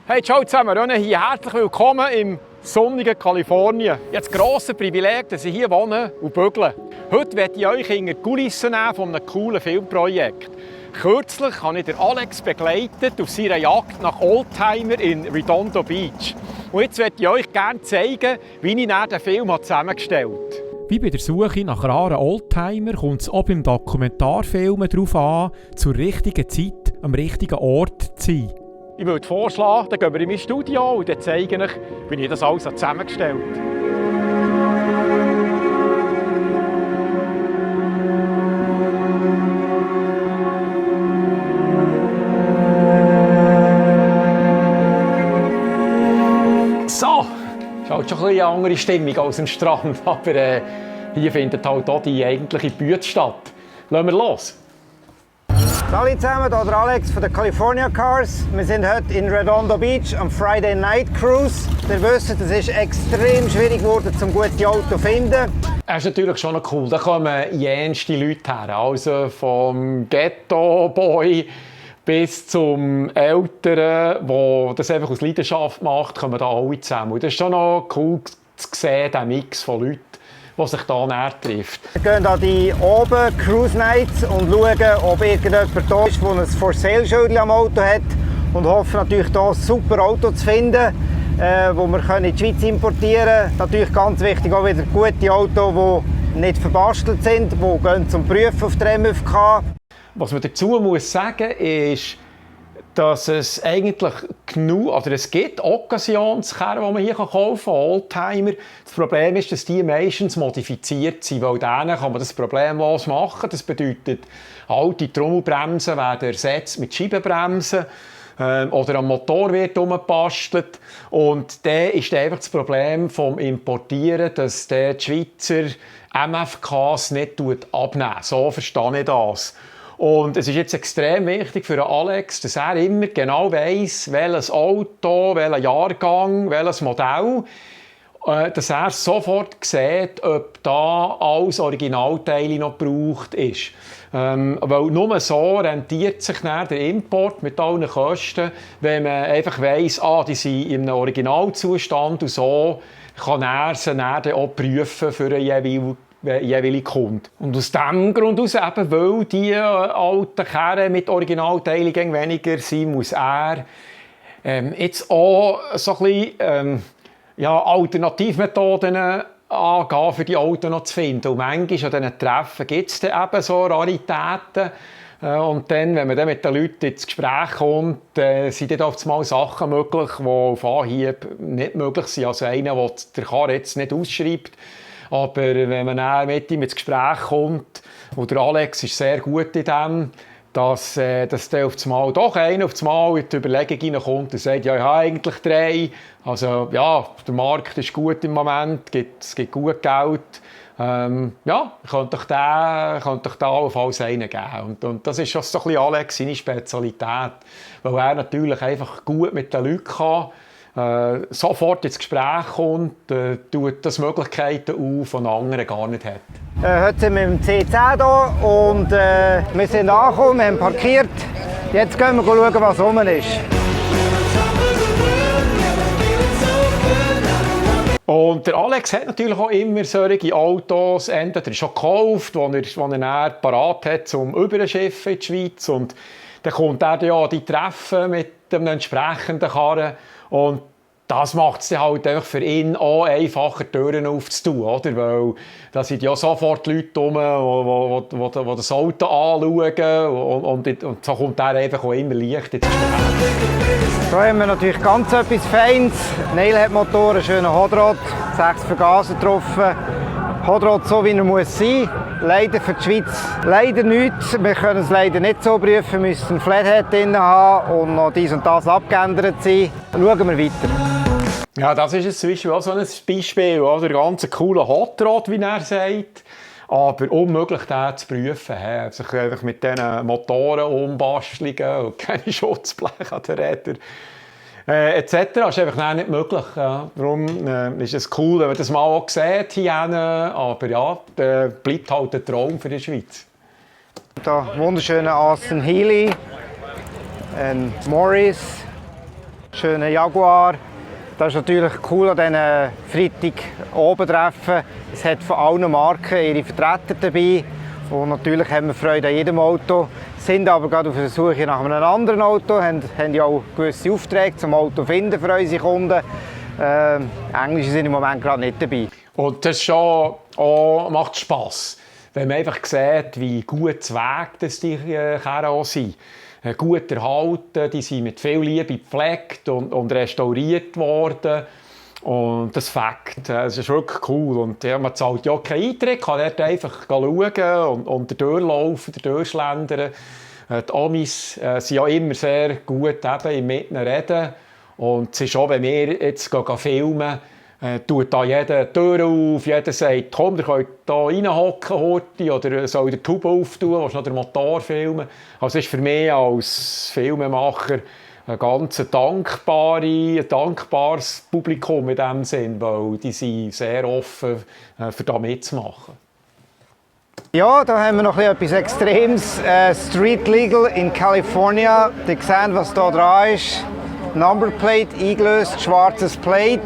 Hey, ciao zusammen, René hier. Herzlich willkommen im sonnigen Kalifornien. Ich habe das grosse Privileg, dass ich hier wohne und bügle. Heute werde ich euch in die Kulissen nehmen von einem coolen Filmprojekt. Kürzlich habe ich Alex begleitet auf seiner Jagd nach Oldtimer in Redondo Beach. Und jetzt werde ich euch gerne zeigen, wie ich den Film zusammengestellt habe. Wie bei der Suche nach raren Oldtimer kommt es auch beim Dokumentarfilmen darauf an, zur richtigen Zeit am richtigen Ort zu sein. Ich würde vorschlagen, dann gehen wir in mein Studio und dann zeige ich, wie ich das alles zusammengestellt habe. So, ist halt schon eine andere Stimmung als am Strand, aber hier findet halt auch die eigentliche Bühne statt. Lassen wir los! Hallo zusammen, hier der Alex von den California Cars. Wir sind heute in Redondo Beach am Friday Night Cruise. Ihr wisst, es ist extrem schwierig geworden, um gute Autos zu finden. Es ist natürlich schon noch cool, da kommen jenste Leute her. Also vom Ghetto-Boy bis zum Älteren, der das einfach aus Leidenschaft macht, kommen da alle zusammen. Und das ist schon noch cool zu sehen, der Mix von Leuten, die sich hier näher trifft. Wir gehen an die oben Cruise Nights und schauen, ob irgendjemand da ist, der ein For-Sale-Schild am Auto hat. Und hoffen natürlich, hier ein super Auto zu finden, das wir in die Schweiz importieren können. Natürlich ganz wichtig auch wieder gute Autos, die nicht verbastelt sind, die gehen zum Prüfen auf der MFK. Was man dazu muss sagen, ist, dass es eigentlich genug, also es gibt Occasionskarren, die man hier kaufen kann, Oldtimer. Das Problem ist, dass die meistens modifiziert sind, weil denen kann man das problemlos machen. Das bedeutet, alte Trommelbremsen werden ersetzt mit Scheibenbremsen oder am Motor wird umgebastelt. Und dann ist einfach das Problem vom Importieren, dass die Schweizer MFKs nicht abnehmen. So verstehe ich das. Und es ist jetzt extrem wichtig für Alex, dass er immer genau weiss, welches Auto, welcher Jahrgang, welches Modell, dass er sofort sieht, ob da alles Originalteile noch gebraucht ist. Weil nur so rentiert sich dann der Import mit allen Kosten, wenn man einfach weiss, die sind in einem Originalzustand und so kann er sie dann auch prüfen für einen jeweilige Kunde. Und aus diesem Grund aus, eben, weil die alten Karren mit Originalteilen weniger sind, muss er jetzt auch so ein bisschen Alternativmethoden angehen, für die Autos noch zu finden. Und manchmal an diesen Treffen gibt es dann eben so Raritäten. Und dann, wenn man dann mit den Leuten ins Gespräch kommt, sind dann oft mal Sachen möglich, die auf Anhieb nicht möglich sind. Also einer, der der Karre jetzt nicht ausschreibt. Aber wenn man dann mit ihm ins Gespräch kommt, und der Alex ist sehr gut in dem, dass der auf einmal doch einer auf einmal in die Überlegung hineinkommt und sagt, ja, ich habe eigentlich 3. Also ja, der Markt ist gut im Moment, es gibt gut Geld. Ich könnte euch da allenfalls einen geben. Und das ist schon so ein bisschen Alex seine Spezialität, weil er natürlich einfach gut mit den Leuten kann. Sofort ins Gespräch kommt, tut das Möglichkeiten auf, die ein anderer gar nicht hat. Heute sind wir im C10 hier und wir sind angekommen, wir haben parkiert. Jetzt gehen wir schauen, was rum ist. Und der Alex hat natürlich auch immer solche Autos, entweder schon gekauft, die er parat hat zum Überschiffen in die Schweiz. Und dann kommt er ja an die Treffen mit einem entsprechenden Karren. Und das macht es dann halt einfach für ihn auch einfacher, Türen aufzutun, oder? Weil da sind ja sofort Leute rum, die das Auto anschauen und so kommt er einfach auch immer leicht ins Gespräch. Hier haben wir natürlich ganz etwas Feines. Neil hat Motor, einen schönen Hot Rod, 6 Vergaser drauf. Hot Rod so, wie er muss sein. Leider für die Schweiz leider nichts. Wir können es leider nicht so prüfen. Wir müssen einen Flathead drin haben und noch dies und das abgeändert sein. Schauen wir weiter. Ja, das ist jetzt zum Beispiel auch so ein Beispiel, oder? Ganz cooler Hot Rod, wie er sagt. Aber unmöglich, den zu prüfen. Sich einfach mit diesen Motoren umbasteln und keine Schutzbleche an den Rädern. Etc. ist einfach nicht möglich. Ja. Darum ist es cool, wenn man das mal auch sieht hier. Aber ja, bleibt halt ein Traum für die Schweiz. Da wunderschöne Aston Healey, ein Morris. Schöner Jaguar. Das ist natürlich cool an diesen Freitag-Oben-Treffen. Es hat von allen Marken ihre Vertreter dabei. Und natürlich haben wir Freude an jedem Auto. Sind aber gerade auf der Suche nach einem anderen Auto. Haben ja auch gewisse Aufträge zum Auto finden für unsere Kunden. Englische sind im Moment gerade nicht dabei. Und das schon auch, macht Spass, wenn man einfach sieht, wie gut Weg die Karren auch sind. Gut erhalten, die sind mit viel Liebe gepflegt und restauriert worden. Und das Fakt, das ist wirklich cool. Und ja, man zahlt ja keinen Eintritt, kann dort einfach schauen und durchlaufen, durchschlendern. Die Amis sind ja immer sehr gut eben im Miteinander reden. Und es ist auch, wenn wir jetzt filmen, tut da jeder die Tür auf, jeder sagt, komm, ihr könnt hier reinhocken heute, oder soll die Tube auftun, willst du noch den Motor filmen. Also es ist für mich als Filmemacher ein ganz dankbares Publikum in diesem Sinn, weil die sind sehr offen, für das mitzumachen. Ja, da haben wir noch etwas Extremes. Street Legal in California. Ihr seht, was hier dran ist. Numberplate eingelöst, schwarzes Plate.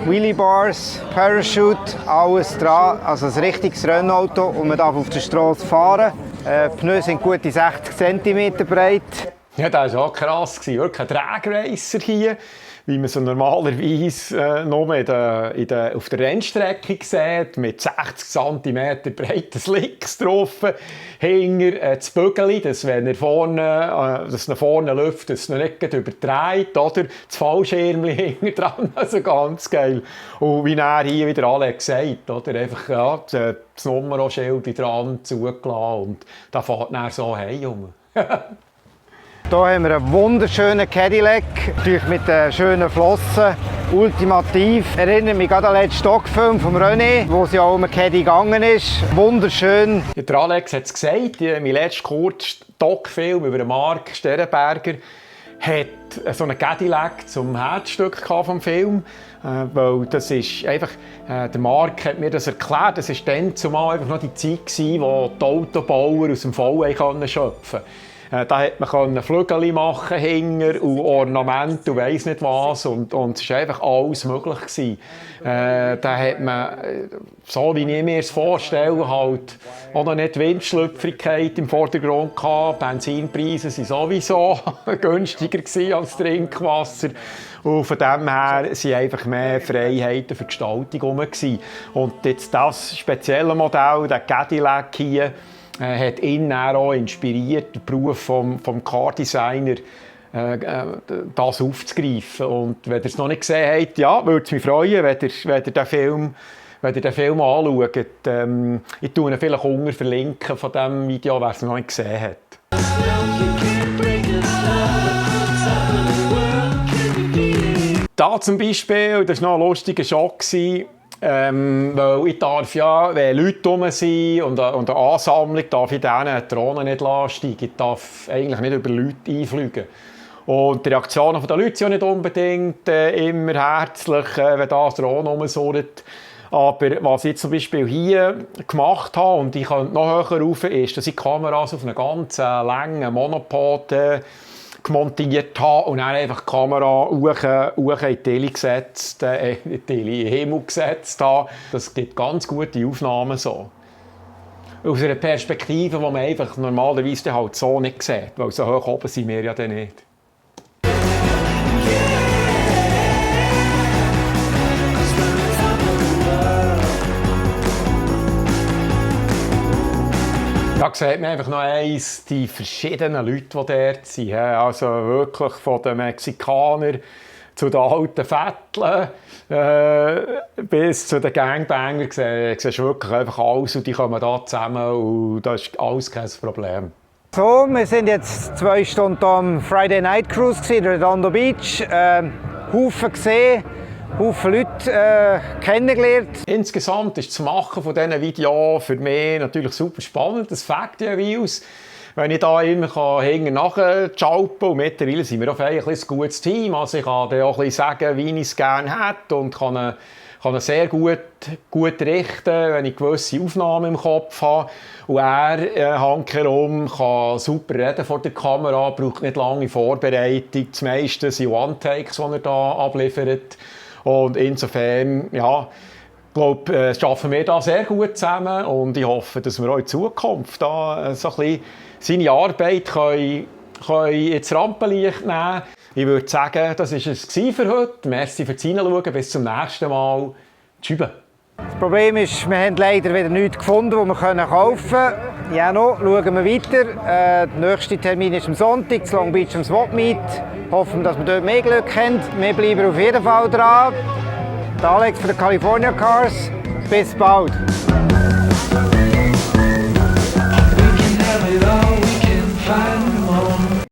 Wheelie Bars, Parachute, alles dran. Also ein richtiges Rennauto und man darf auf der Straße fahren. Die Pneus sind gute 60 cm breit. Ja, das war auch krass. Wirklich ein Drag-Racer hier, wie man so normalerweise nur auf der Rennstrecke sieht, mit 60 cm breiten Slicks drauf. Hinter das Bügel, dass wenn er vorne läuft, dass es noch nicht übertreibt, oder? Das Fallschirmchen hinten dran, also ganz geil. Und wie er hier wieder alle gesagt, oder? Einfach ja, das Nummernschild dran zugelassen und da fährt er so heim. Hier haben wir einen wunderschönen Cadillac, natürlich mit schönen Flossen, ultimativ. Erinnert mich gerade an den letzten Stockfilm von René, wo es ja auch um einen Caddy gegangen ist. Wunderschön. Der Alex hat es gesagt, mein letzter Kurzstockfilm über Mark Sternberger hat so einen Cadillac zum Herzstück vom Film. Weil das ist einfach, der Mark hat mir das erklärt, das war dann zumal einfach noch die Zeit gewesen, wo die Autobauer aus dem VW schöpfen konnten. Da hat man Flügel machen, Hänger und Ornamente und weiss nicht was. Und es war einfach alles möglich gewesen. Da hat man, so wie ich mir es vorstelle, halt auch noch nicht Windschlüpfrigkeit im Vordergrund gehabt. Benzinpreise waren sowieso günstiger gewesen als Trinkwasser. Und von dem her waren einfach mehr Freiheiten für die Gestaltung herum. Und jetzt das spezielle Modell, der Cadillac hier, hat ihn auch inspiriert, den Beruf vom Car-Designer das aufzugreifen. Und wenn ihr es noch nicht gesehen habt, ja, würde es mich freuen, wenn ihr den Film anschaut. Ich tue ihn vielleicht unten verlinken von diesem Video, wer es noch nicht gesehen hat. Da zum Beispiel, das war noch ein lustiger Schock, weil ich darf ja, wenn Leute rum sind und eine Ansammlung, darf ich denen die Drohne nicht steigen. Ich darf eigentlich nicht über Leute einfliegen. Und die Reaktionen der Leute sind ja nicht unbedingt immer herzlich, wenn das Drohne rumsurrt. Aber was ich zum Beispiel hier gemacht habe, und ich kann noch höher rauf, ist, dass ich Kameras auf einen ganz langen Monopod gemontiert habe und dann einfach die Kamera hoch in den Himmel gesetzt habe. Das gibt ganz gute Aufnahmen so. Aus einer Perspektive, die man einfach normalerweise halt so nicht sieht, weil so hoch oben sind wir ja dann nicht. Da sieht man einfach noch eins, die verschiedenen Leute, die dort sind. Also wirklich von den Mexikanern zu den alten Vetteln bis zu den Gangbangern. Siehst du wirklich einfach alles und die kommen da zusammen und das ist alles kein Problem. So, wir sind jetzt 2 Stunden am Friday Night Cruise in Redondo Beach. Haufen gesehen. Haufen Leute kennengelernt. Insgesamt ist das Machen von diesen Videos für mich natürlich super spannend. Das fängt ja aus, wenn ich da immer hinten nachschalpen und mittlerweile sind wir auch ein gutes Team. Also ich kann dann auch ein bisschen sagen, wie ich es gerne hätte und kann kann ihn sehr gut richten, wenn ich gewisse Aufnahmen im Kopf habe. Und er handherum kann super reden vor der Kamera, braucht nicht lange Vorbereitung. Das meiste sind One-Takes, die er da abliefert. Und insofern, ja, ich glaube, arbeiten wir da sehr gut zusammen und ich hoffe, dass wir auch in Zukunft da so ein bisschen seine Arbeit können ins Rampenlicht nehmen. Ich würde sagen, das war es für heute. Merci fürs Hineinschauen. Bis zum nächsten Mal. Tschüss. Das Problem ist, wir haben leider wieder nichts gefunden, das wir kaufen können. Ja, noch schauen wir weiter. Der nächste Termin ist am Sonntag, zu Long Beach am Swap Meet. Hoffen, dass wir dort mehr Glück haben. Wir bleiben auf jeden Fall dran. Der Alex von den California Cars. Bis bald.